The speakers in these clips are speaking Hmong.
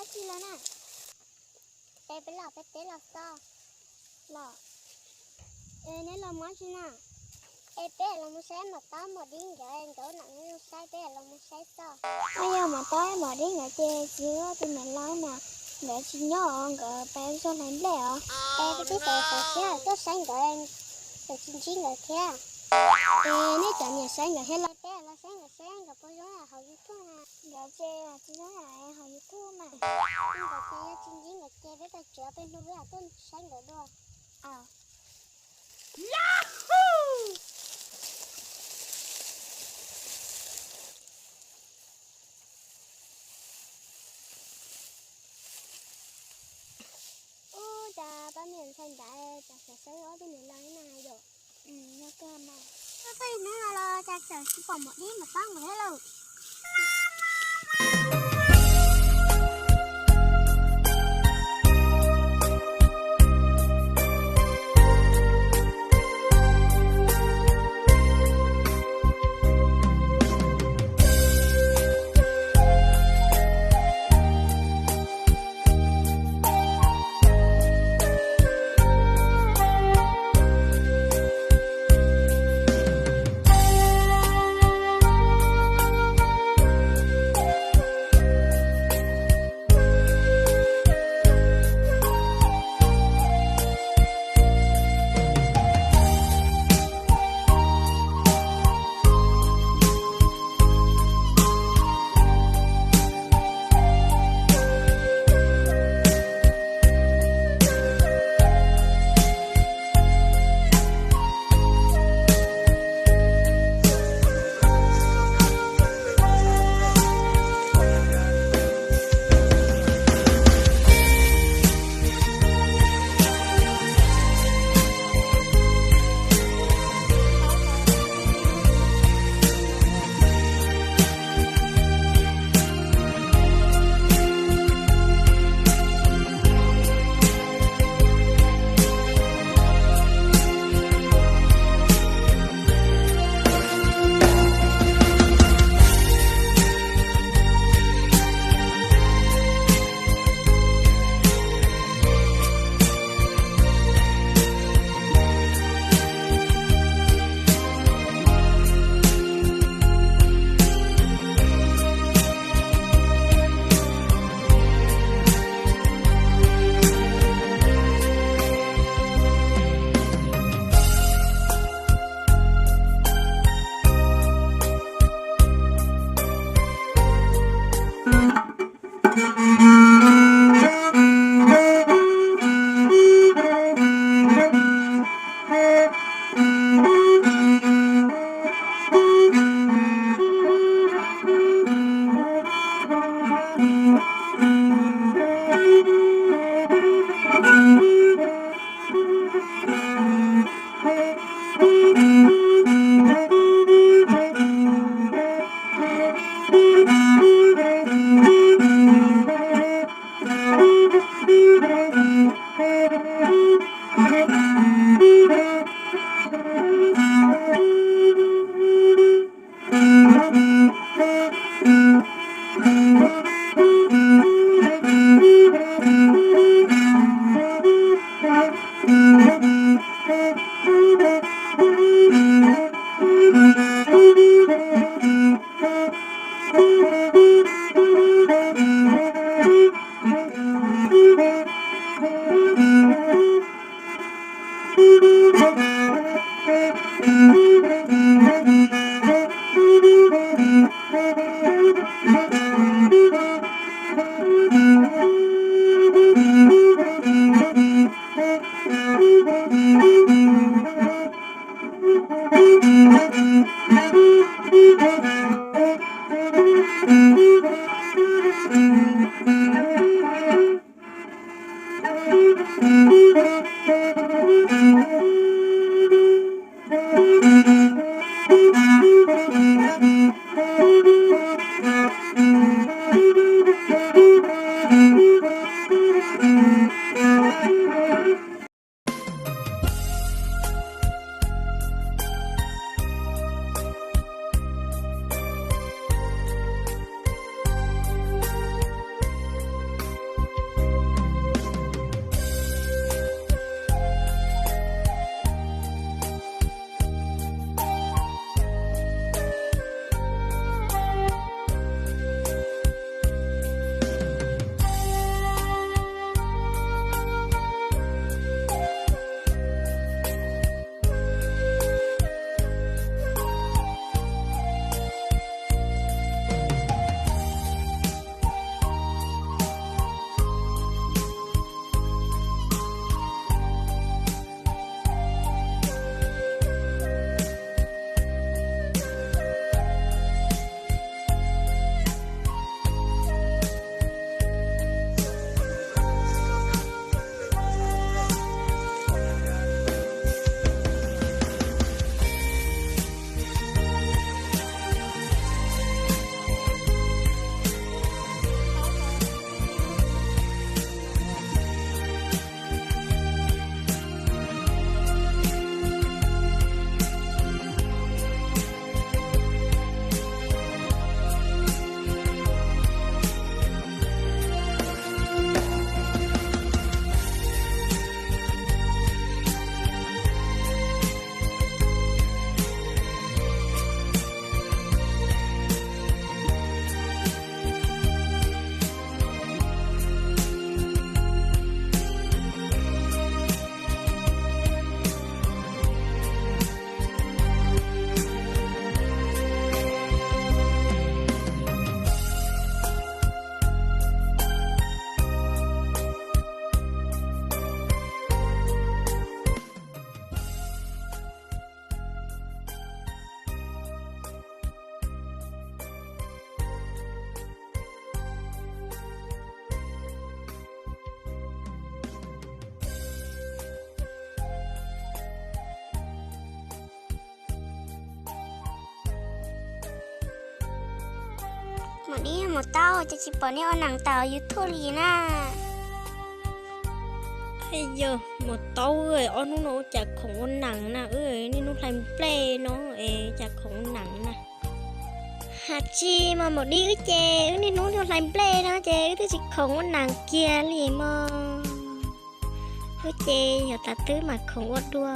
Dab tsi los na? Es peb los peb teb los xwb los. Es neb los mus dab tsi na? Es peb los mus saib maum taub maum dib nkawd, nkawd nam mus saib, peb los mus saib xwb. Yog maum taub maum dib nkawd ces txiv hu tus niam laus na, nkawd tsis nyob os, nkawd pem zos hlais nplej os. Es peb twb tau tau siab tuaj saib nkawd, tsis ntsib nkawd thiab. Es nej cov niam saib nkawd thiab los? Peb los saib nkawd seb nkawd puas zoo hauv YouTube na. Nkawd ces tsis zoo hauv YouTube mas. Nkawd ces yog tsis ntsib nkawd ces peb tau tsuav peb hnub peb tuaj saib nkawd dua. Ub, cas pab me ntxhais nrad cas xav saib ob tug niam laus na yom? Yog kawg mas. Peb no los cas txawm tsis pom maum dib maum taub nkawd thiab lauj. Maum Dib, Maum Taub, cas tsis pom nej ua nees tawm YouTube li na? Yog Maum Taub, ob hnub no ua cas khoom ua nees na, wb niaj hnub hlais nplej no es cas khoom ua nees na? Has tsis mas Maum Dib, wb ces wb niaj hnub hlais nplej no ces wb twb tsis khoom ua nees kiag li mog. Wb ces yog tas twb mas khoom ua dua.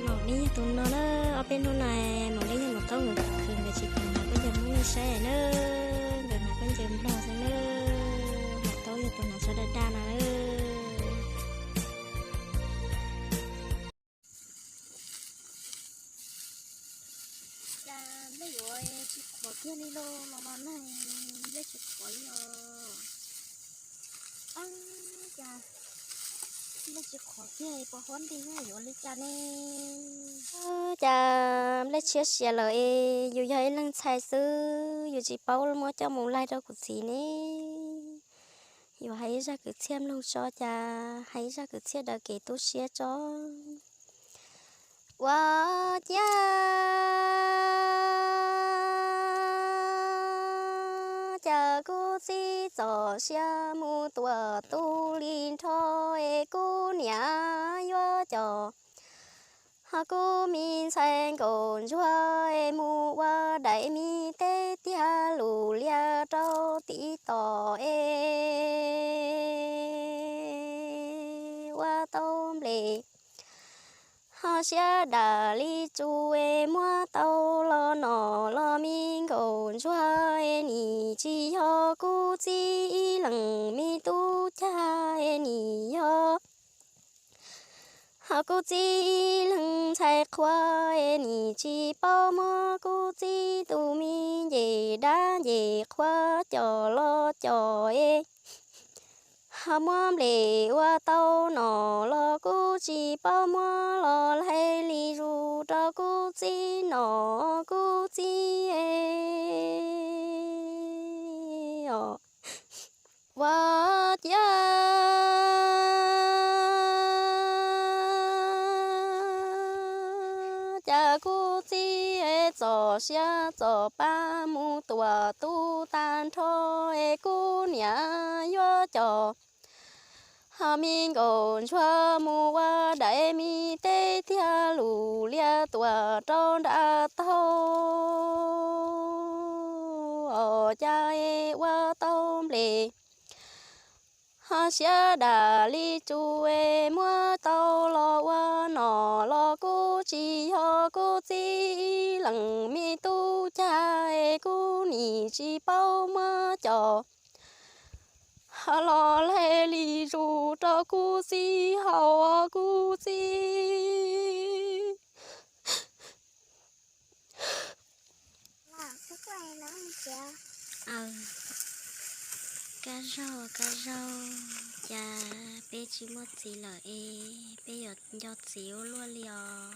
Maum Dib yog tus no na, ob peb hnub no Maum Dib yog Maum Taub nkawd khwv, nkawd tsis khoom hnav khaub ncaws Hmoob nej saib na, nkawd hnav khaub ncaws Nplog xwb na. Maum Taub yog tus hnav tsho daj daj no na. Cas nplej yuav tsis qhuav kiag li los los no na, nplej tsis qhuav li os. Ab, cas nplej tsis qhuav kiag, pos huab nti yuav li cas ne? Cas nplej tshiab siav lawm es yus yog ib leeg ntxhais xwb, yus tsis paub muab coj mus laig rau kuv txiv ne. Yus hais ib zaj kwv txhiaj mloog tso, cas hais ib zaj kwv txhiaj daws kev tu siab tso. Ua ciav cas kuv txiv txom siab mus tua tub li nrho es kuv niam yuav coj ho kuv me ntxhais nkaum ntsuag es mus ua daim me teb tiag lus liab rau tib tom es ua tau nplej. Ho siab dam li tsu es muab tau los nom los me nkaum ntsuag es nim tsis yog kuv txiv ib leeg me tub cag es nim yog ho kuv txiv ib leeg ntxhais qhua es nim tsis paub muab kuv txiv tus me ncej dab ncej qhua coj los coj es ho muab nplej ua tau nom los kuv tsis paub muab los laig li zus rau kuv txiv nom kuv txiv os. Ua ciav cas kuv txiv txom siab txom pab mus tua tub tag nrho es kuv niam yuav coj ho me nkaum ntsuag mus ua daim me teb tiag lus liab tuaj rau nram tog os, cas es ua tau nplej. Ho siab dam li tsu es muab tau los ua nom los kuv tsis yog kuv txiv ib leeg me tub cag es kuv nim tsis paub muab coj ho los laig li zus rau kuv txiv haus kuv txiv. Kab zaug kab zaug, cas peb tsis muaj txiv lawm es peb yuav nco txiv ua luaj li os.